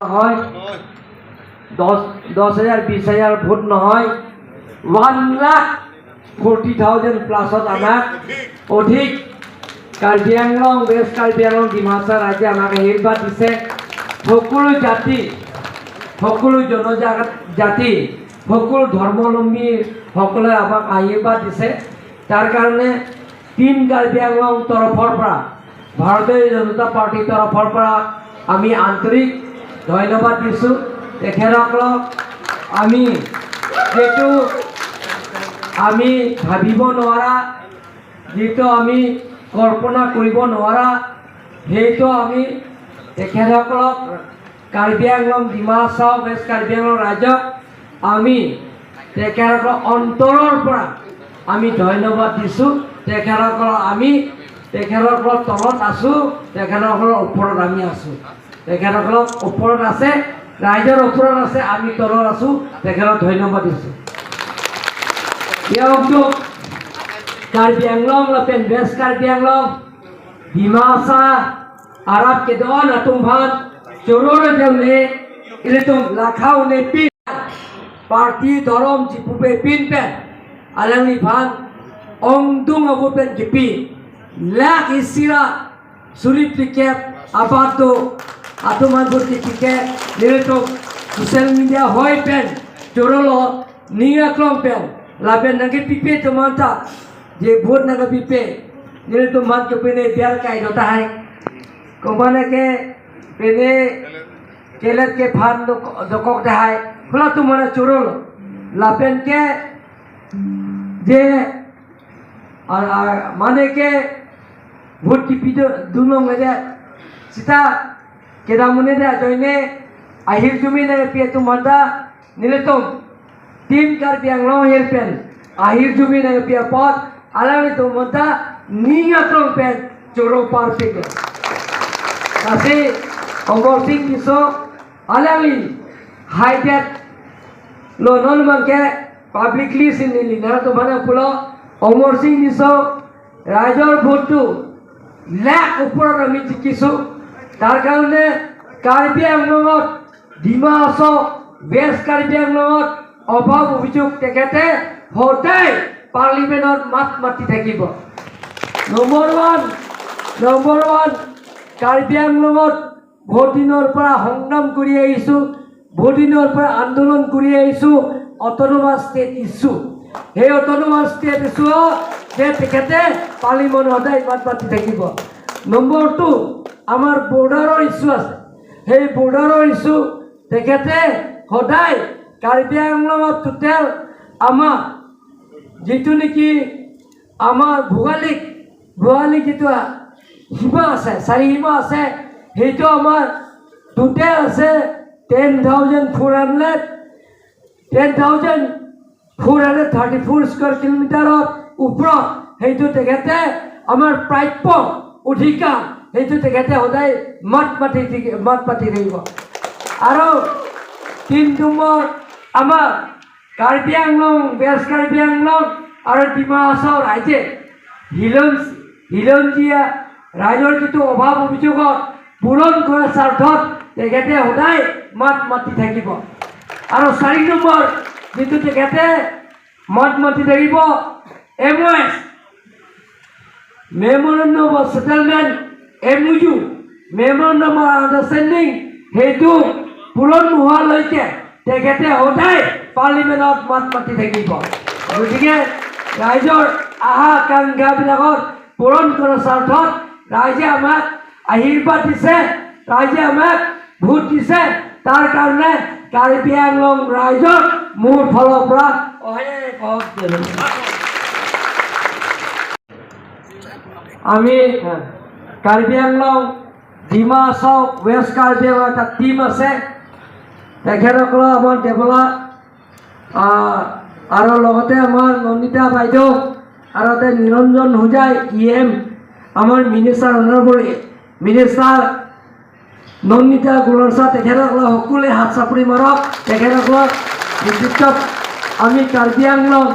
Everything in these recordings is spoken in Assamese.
নহয়, 10,000 20,000 ভোট নহয়, 1,40,000 প্লাছত আমাক অধিক কাৰ্বি আংলং, ৱেষ্ট কাৰ্বি আংলং, ডিমাচা ৰাজ্যে আমাক আশীৰ্বাদ দিছে। সকলো জাতি, সকলো জনজাতি, সকলো ধৰ্মাৱলম্বীসকলে আমাক আশীৰ্বাদ দিছে। তাৰ কাৰণে টীম কাৰ্বি আংলং তৰফৰ পৰা, ভাৰতীয় জনতা পাৰ্টীৰ তৰফৰ পৰা আমি আন্তৰিক ধন্যবাদ দিছোঁ তেখেতসকলক। আমি যিটো আমি ভাবিব নোৱাৰা, যিটো আমি কল্পনা কৰিব নোৱাৰা, সেইটো আমি তেখেতসকলক, কাৰ্বি আংলং, ডিমাচা, ৱেষ্ট কাৰ্বি আংলং ৰাজ্যক আমি তেখেতসকলৰ অন্তৰৰ পৰা আমি ধন্যবাদ দিছোঁ। তেখেতসকলক আমি তেখেতসকলৰ তলত আছোঁ, তেখেতসকলৰ ওপৰত আমি আছোঁ। তেখেতসকলক ওপৰত আছে, ৰাইজৰ ওপৰত আছে, আমি তলত আছোঁ। তেখেতক ধন্যবাদ দিছোঁ। ইয়াতো Karbi Anglong lapen West Karbi Anglong Dimasa Arab ke doon atumhan chororo jamne ilitum lakhau ne pin party ধরম চিপুপে pin pen alang phan ong dung abu pen kipi lak isira surip tikep abato atuman bur tikike nilitum social media hoi pen chorolo ninga klong pen lapen nangke pipe tumanta je vote naga pipe nilitum man ke pene biar kai dota hai kumane ke pene kelet ke phan dokok dahai khula tu mana chorolo lapen ke je মানে ke vote টিপি দুনং দে sita kedamune de joine ahir jumi ne pie tu manda niletum team Karbi Anglong her pen ahir jumi ne pie pot alami tu manda ninga trong pen choro par pike kasi Amar Singh kiso alami hided lo non mangke publicly sinili na তো মানে ফুল অমৰ সিং দিছ ৰাইজৰ ভোটটো লাখ ওপৰত আমি জিকিছোঁ। তাৰ কাৰণে কাৰ্বি আংলঙত, ডিমা হাছাও, ৱেষ্ট কাৰ্বি আংলঙত অভাৱ অভিযোগ তেখেতে সদায় পাৰ্লিমেণ্টত মাত মাতি থাকিব। নম্বৰ ওৱান, কাৰ্বি আংলঙত বহুত দিনৰ পৰা সংগ্ৰাম কৰি আহিছোঁ, বহুত দিনৰ পৰা আন্দোলন কৰি আহিছোঁ অট'নমাছ ষ্টেট ইছ্যু। সেই অট'নমাছ ষ্টেট ইছ্যু যে তেখেতে পাৰ্লিমেণ্ট সদায় মাত মাতি থাকিব। নম্বৰ টু, আমাৰ বৰ্ডাৰৰ ইছ্যু আছে। সেই বৰ্ডাৰৰ ইছ্যু তেখেতে সদায় কাৰ্বি আংলঙত টোটেল আমাৰ যিটো নেকি আমাৰ ভৌগোলিক যিটো সীমা আছে, চাৰি সীমা আছে, সেইটো আমাৰ টোটেল আছে 10,434 square কিলোমিটাৰৰ ওপৰত। সেইটো তেখেতে আমাৰ প্ৰাপ্য অধিকাৰ, সেইটো তেখেতে সদায় মাত মাতি থাকিব। আৰু তিনি নম্বৰ, আমাৰ কাৰ্বি আংলং, ৱেষ্ট কাৰ্বি আংলং আৰু ডিমা হাছাও ৰাইজে খিলঞ্জীয়া ৰাইজৰ যিটো অভাৱ অভিযোগত পূৰণ কৰাৰ স্বাৰ্থত তেখেতে সদায় মাত মাতি থাকিব। আৰু চাৰি নম্বৰ যিটো তেখেতে মাত মাতি থাকিব, MOS, Memorandum of Settlement, MOU, Memorandum of Understanding, সেইটো পূৰণ নোহোৱালৈকে তেখেতে সদায় পাৰ্লিমেণ্টত মাত মাতি থাকিব। গতিকে ৰাইজৰ আশা আকাংক্ষাবিলাকত পূৰণ কৰাৰ স্বাৰ্থত ৰাইজে আমাক আশীৰ্বাদ দিছে, ৰাইজে আমাক ভোট দিছে। তাৰ কাৰণে কাৰ্বি আংলং ৰাইজক মোৰ ফালৰ পৰা অশেষ অশেষ ধন্যবাদ। আমি কাৰ্বি আংলং, ডিমা হাছাও, ৱেষ্ট কাৰ্বি আংলং এটা টীম আছে। তেখেতসকলৰ আমাৰ দেৱলা আৰু লগতে আমাৰ নন্দিতা বাইদেউ আৰু তাতে নিৰঞ্জন হোজাই ই এম, আমাৰ মিনিষ্টাৰ, অনাৰেবল মিনিষ্টাৰ নন্দিতা গোলাৰচা, তেখেতসকলক সকলোৱে হাত চাপৰি মাৰক। তেখেতসকলক নেতৃত্বত আমি কাৰ্বি আংলং,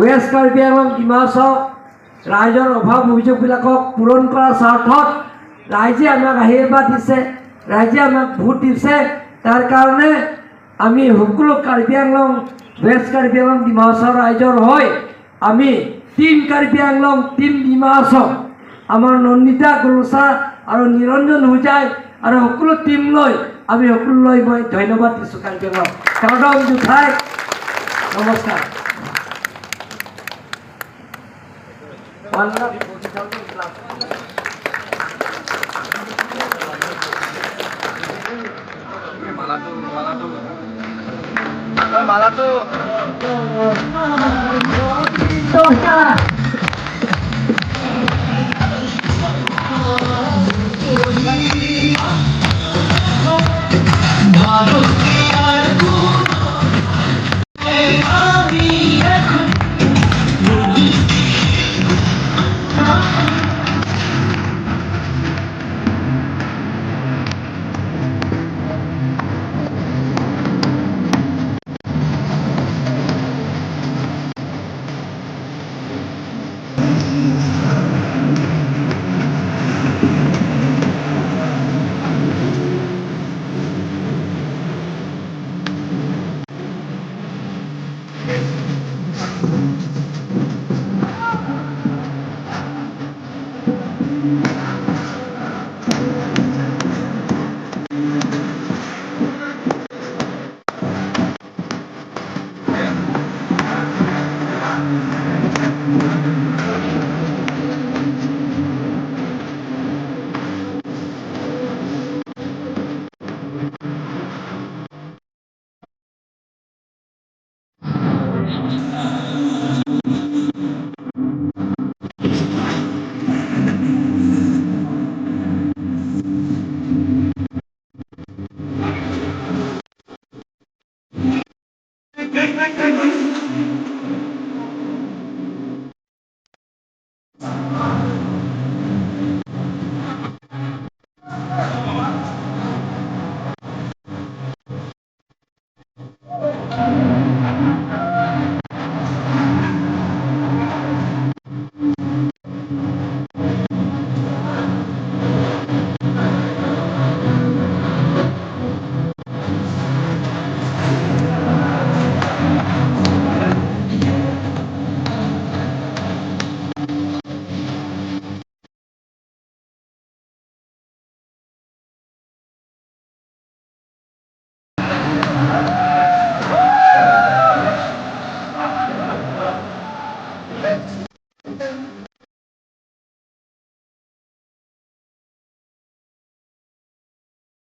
ৱেষ্ট কাৰ্বি আংলং, ডিমা হাছাও ৰাইজৰ অভাৱ অভিযোগবিলাকক পূৰণ কৰাৰ স্বাৰ্থত ৰাইজে আমাক আশীৰ্বাদ দিছে, ৰাইজে আমাক ভোট দিছে। তাৰ কাৰণে আমি সকলো কাৰ্বি আংলং, ৱেষ্ট কাৰ্বি আংলং, ডিমা হাছাও ৰাইজৰ হৈ আমি টীম কাৰ্বি আংলং, টীম ডিমা হাছাও, আমাৰ নন্দিতা গোলোচা আৰু নিৰঞ্জন হোজাই আৰু সকলো টীম লৈ আমি সকলোলৈ মই ধন্যবাদ দিছোঁ। কাৰ্বি আংলং কাৰ্ডম জোঠাই, নমস্কাৰ। 1,40,000 plus. মালাটো, মালাটো, মালাটো।